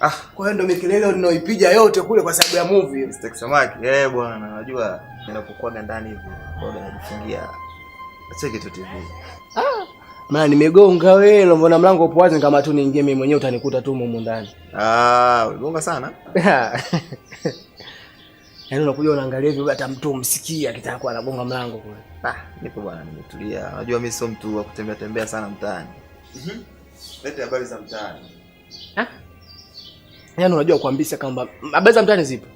Ah, kwa hiyo ndo mikelele ninaoipiga yote kule kwa sababu ya movie. Mr. Samaki, eh bwana, unajua ninapokuwa ndani hivi, kwa najifungia. Cheki tu TV. Ah, maana nimegonga wewe, mbona mlango upo wazi kama tu niingie mimi mwenyewe utanikuta tu mumu ndani. Ah, uligonga sana. Yaani unakuja unaangalia hivi hata mtu umsikia akitaka kuwa anagonga mlango kule. Ah, nipo bwana, nimetulia. Unajua mimi sio mtu wa kutembea tembea sana mtaani. Mhm. Lete habari za mtaani. Ah? Yaani unajua kuambisa kwamba habari za mtaani zipo.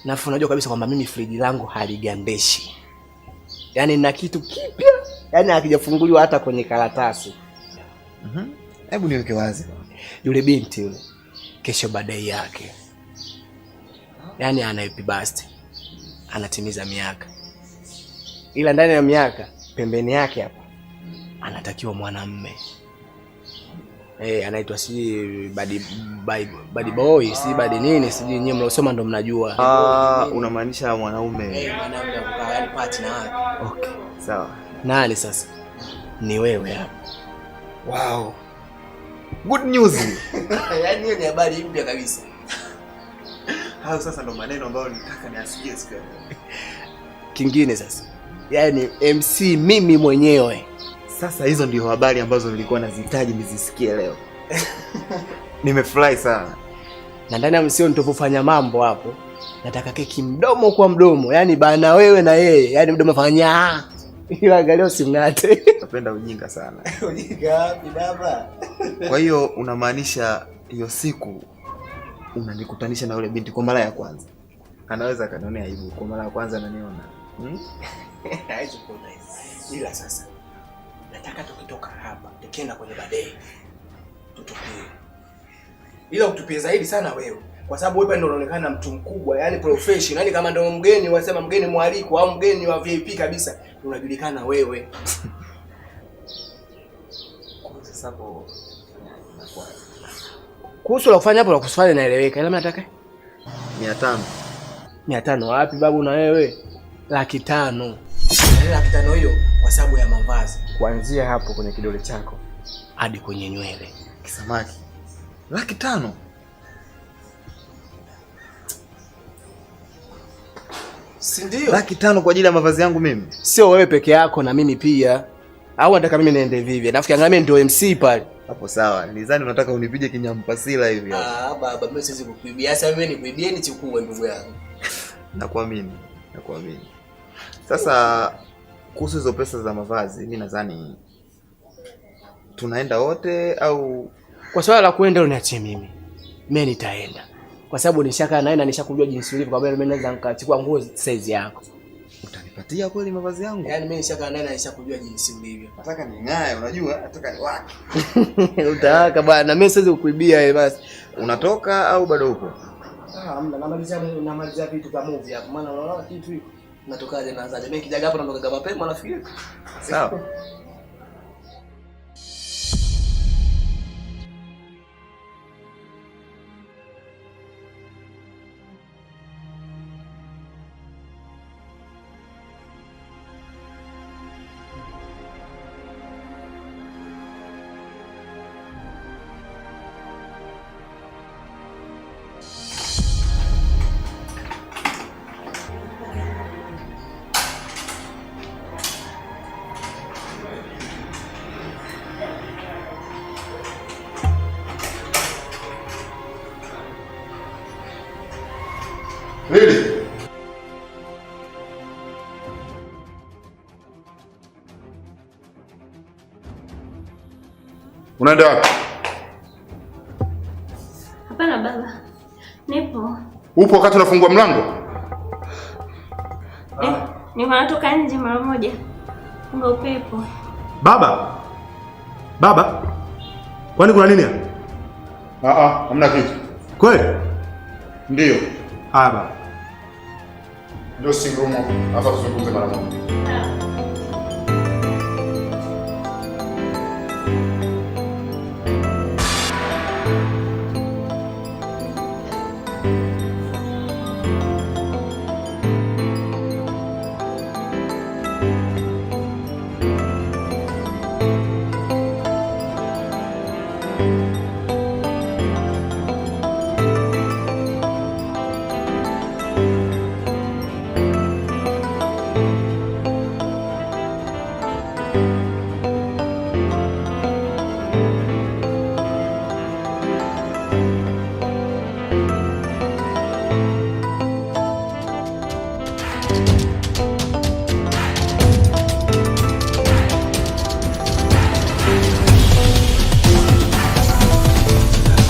Na unajua kabisa kwamba mimi friji langu haligambeshi. Yaani na kitu kipya, yaani hakijafunguliwa hata kwenye karatasi. Mhm. Hebu niweke wazi. Yule binti yule kesho baadaye yake. Yaani ana happy birthday. Anatimiza miaka. Ila ndani ya miaka pembeni yake hapa anatakiwa mwanamme. Anaitwa si bad boy, si bad nini, sijui nyinyi mliosoma ndo mnajua. Ah, unamaanisha mwanaume. Mwanaume akukaa yani partner wake. Okay, sawa. Nani sasa? Ni wewe hapo. Wow. Good news. Yaani hiyo ni habari mpya kabisa. Hayo sasa ndo maneno ambayo nitaka niasikie siku ya leo. Kingine sasa. Yaani MC mimi mwenyewe. Sasa hizo ndio habari ambazo nilikuwa nazihitaji nizisikie leo. Nimefurahi sana. Na ndani ya msio nitapofanya mambo hapo, nataka keki mdomo kwa mdomo. Yaani bana wewe na yeye, yaani mdomo fanya. Ila angalia usimng'ate. Napenda ujinga sana. Ujinga wapi baba? Kwa hiyo unamaanisha hiyo siku unanikutanisha na yule binti kwa mara ya kwanza. Anaweza akanionea aibu kwa mara ya kwanza ananiona. Hmm? Haiwezi kuona hivi. Ila sasa nataka tukitoka hapa tukienda kwenye badei tutupie. Ila utupie zaidi sana wewe, kwa sababu wewe ndio unaonekana mtu mkubwa, yani professional, yani kama ndio mgeni wasema mgeni mwaliko au mgeni wa VIP kabisa, unajulikana wewe. Sasa hapo kuhusu la kufanya hapo la kusfanya naeleweka, ila mimi nataka 500. 500 wapi babu na wewe? 500,000. 500,000 hiyo kwa sababu ya mavazi. Kuanzia hapo kwenye kidole chako hadi kwenye nywele. Kisamaki. 500,000. Si ndio? 500,000 kwa ajili ya mavazi yangu mimi. Sio wewe peke yako na mimi pia. Au nataka mimi niende vivi? Nafikiri angalia mimi ndio MC pale. Hapo sawa. Nilizani unataka unipige kinyampasila hivi. Ah baba, mimi siwezi kukuibia. Sasa mimi nikuibie nichukue ndugu yangu. Nakuamini. Nakuamini. Sasa kuhusu hizo pesa za mavazi, mimi nadhani tunaenda wote au kwa swala la kuenda uniachie mimi. Mimi nitaenda. Kwa sababu nishakaa naye na nishakujua jinsi ulivyo, kwa maana mimi naweza nikachukua nguo size yako. Utanipatia kweli mavazi yangu? Yaani mimi nishakaa naye na nishakujua jinsi ulivyo. Nataka ning'ae, unajua? Nataka niwake. Utawaka bwana, mimi siwezi kukuibia wewe basi. Unatoka au bado upo? Ah, hamna, namalizia vitu vya movie hapo. Maana unaona kitu hiko. Natokaje naanzaje? Mimi kijaga hapo natoka mapema nafikiri. Sawa. Lili. Unaenda wapi? Hapana baba. Nipo. Upo wakati unafungua mlango? Niko natoka nje mara moja. Punga upepo. Baba. Baba. Kwani kuna nini hapa? Ah, hamna kitu. Kweli? Ndio. Haya baba. Ndio singumu hapa tuzungumze mara moja.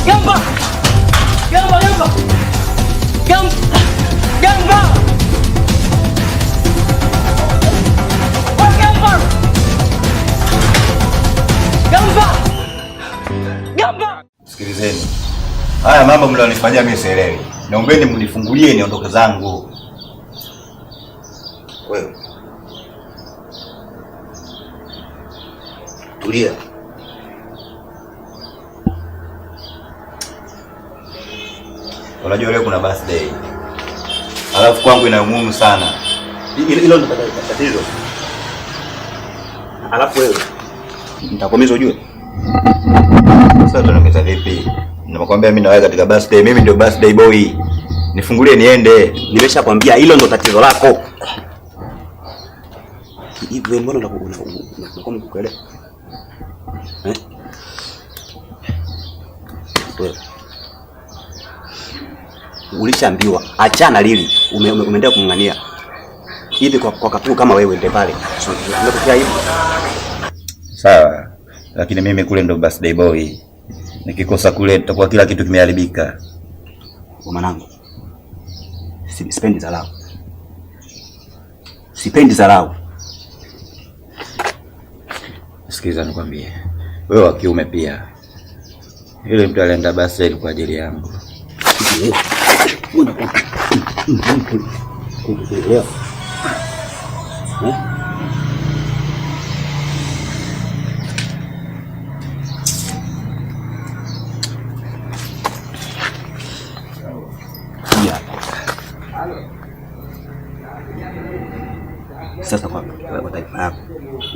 Gamba! Gamba, gamba! Gamba! Gamba! Gamba! Gamba! Gamba! Sikilizeni. Haya mambo mlionifanyia mimi sielewi. Naombeni mnifungulie niondoke zangu. Wewe. Tulia. Unajua leo kuna birthday. Alafu kwangu ina umuhimu sana. Hilo ndo tatizo. Alafu wewe nitakuumiza ujue. Sasa tunaongeza vipi? Nimekwambia mimi naweka katika birthday, mimi ndio birthday boy. Nifungulie niende. Nimeshakwambia hilo ndo tatizo lako. Hivi mbona unakuwa mkuelewa? Eh? Wewe ulishaambiwa achana Lili, umeendelea kumng'ania hivi kwa kapu kama wewe ndio pale. Unatokea hivi. Sawa, lakini mimi kule ndo birthday boy. Nikikosa kule nitakuwa kila kitu kimeharibika. Mwanangu, sipendi dharau. Sipendi dharau. Sikiza nikwambie. Wewe wa kiume pia. Yule mtu alienda birthday kwa ajili yangu. Sasa kwa taifa yako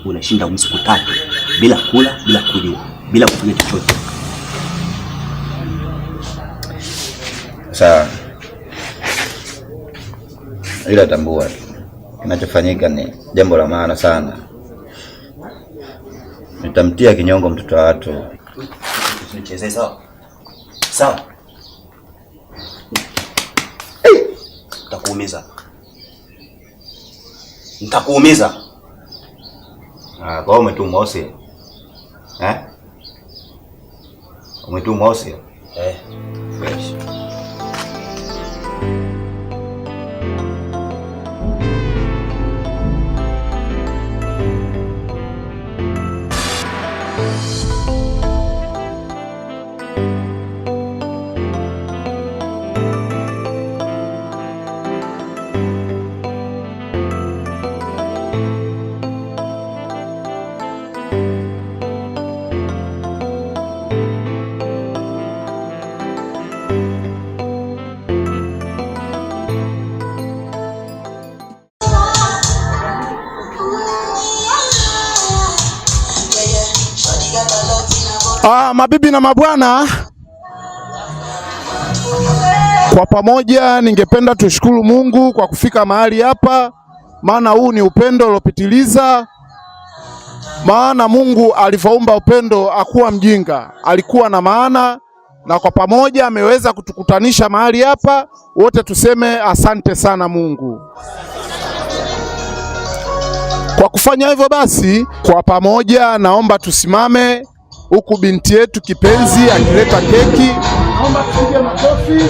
unashinda siku tatu bila kula, bila kunywa, bila kufanya chochote. Sawa. Ila tambua kinachofanyika ni jambo la maana sana. Nitamtia kinyongo mtoto wa watu. Usinichezee sawa? Sawa. Nitakuumiza. Nitakuumiza. Ah, kwa umetumwa usi? Eh? Umetumwa usi? Eh. Fresh. Mabibi na mabwana, kwa pamoja ningependa tushukuru Mungu kwa kufika mahali hapa, maana huu ni upendo uliopitiliza. Maana Mungu alivyoumba upendo hakuwa mjinga, alikuwa na maana, na kwa pamoja ameweza kutukutanisha mahali hapa. Wote tuseme asante sana Mungu. Kwa kufanya hivyo basi, kwa pamoja naomba tusimame huku binti yetu kipenzi akileta keki. Naomba tupige makofi.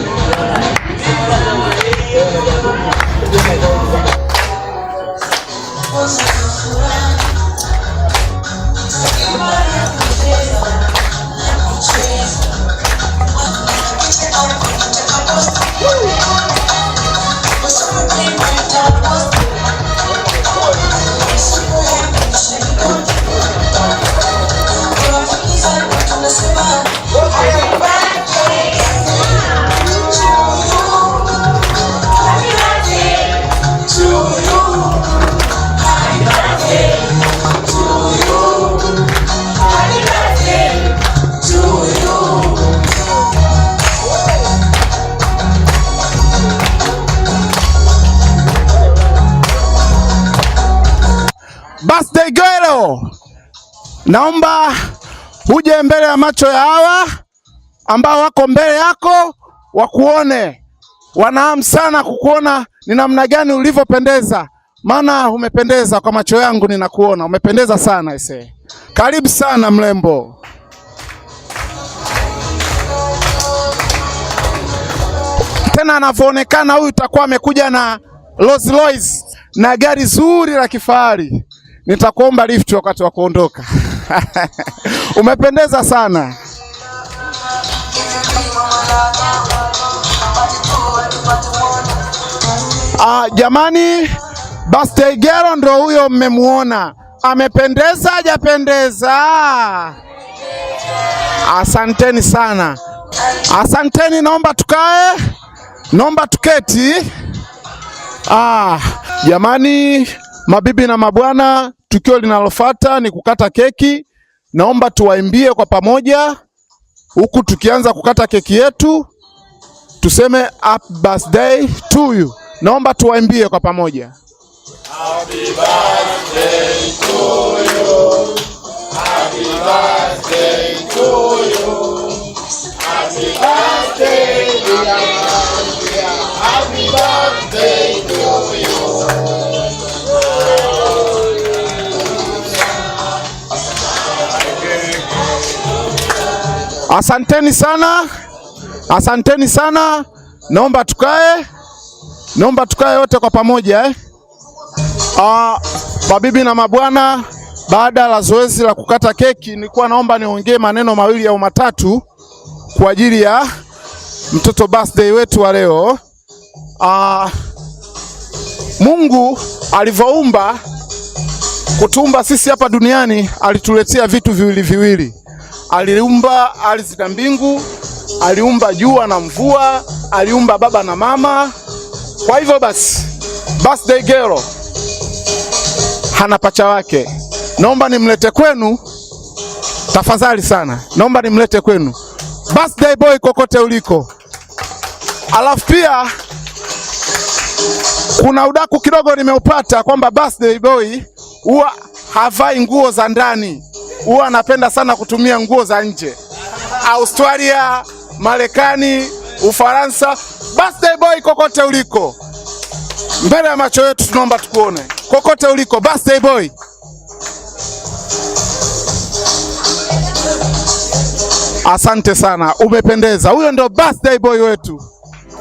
Birthday girl, naomba uje mbele ya macho ya hawa ambao wako mbele yako wakuone. Wanahamu sana kukuona ni namna gani ulivyopendeza, maana umependeza kwa macho yangu, ninakuona umependeza sana ise. Karibu sana mrembo. Tena anavyoonekana huyu itakuwa amekuja na Rolls Royce na gari zuri la kifahari. Nitakuomba lift wakati wa kuondoka. Umependeza sana. Jamani, birthday girl ndo huyo mmemuona. Amependeza hajapendeza? Asanteni sana. Asanteni, naomba tukae. Naomba tuketi. Jamani, mabibi na mabwana, tukio linalofuata ni kukata keki. Naomba tuwaimbie kwa pamoja huku tukianza kukata keki yetu, tuseme happy birthday to you. Naomba tuwaimbie kwa pamoja. Happy birthday to you. Happy birthday to you. Happy birthday dear. Happy birthday to you. Asanteni sana. Asanteni sana. Naomba tukae. Naomba tukae wote kwa pamoja eh. Mabibi na mabwana, baada la zoezi la kukata keki, nilikuwa naomba niongee maneno mawili au matatu kwa ajili ya mtoto birthday wetu wa leo. Mungu alivyoumba kutuumba sisi hapa duniani, alituletea vitu viwili viwili. Aliumba ardhi na mbingu, aliumba jua na mvua, aliumba baba na mama. Kwa hivyo basi, birthday girl hana pacha wake. Naomba nimlete kwenu tafadhali sana. Naomba nimlete kwenu birthday boy kokote uliko. Alafu pia kuna udaku kidogo nimeupata kwamba birthday boy huwa havai nguo za ndani, huwa anapenda sana kutumia nguo za nje. Australia, Marekani, Ufaransa. Birthday boy kokote uliko, mbele ya macho yetu tunaomba tukuone kokote uliko, birthday boy. Asante sana, umependeza. Huyo ndio birthday boy wetu.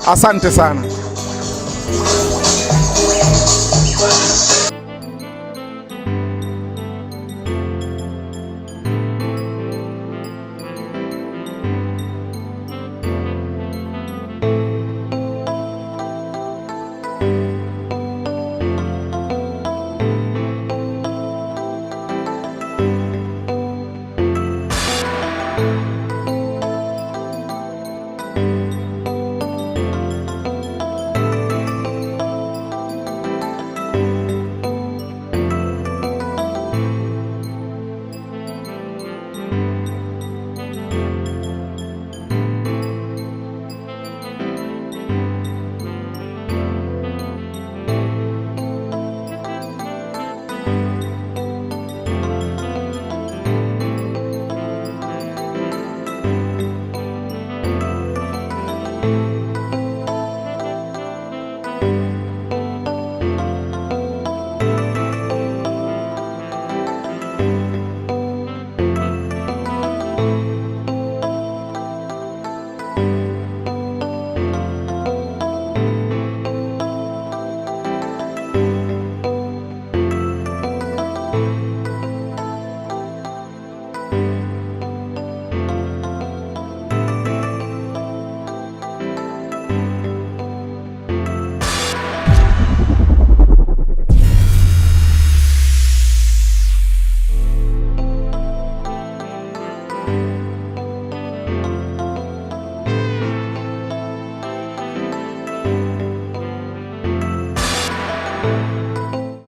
Asante sana.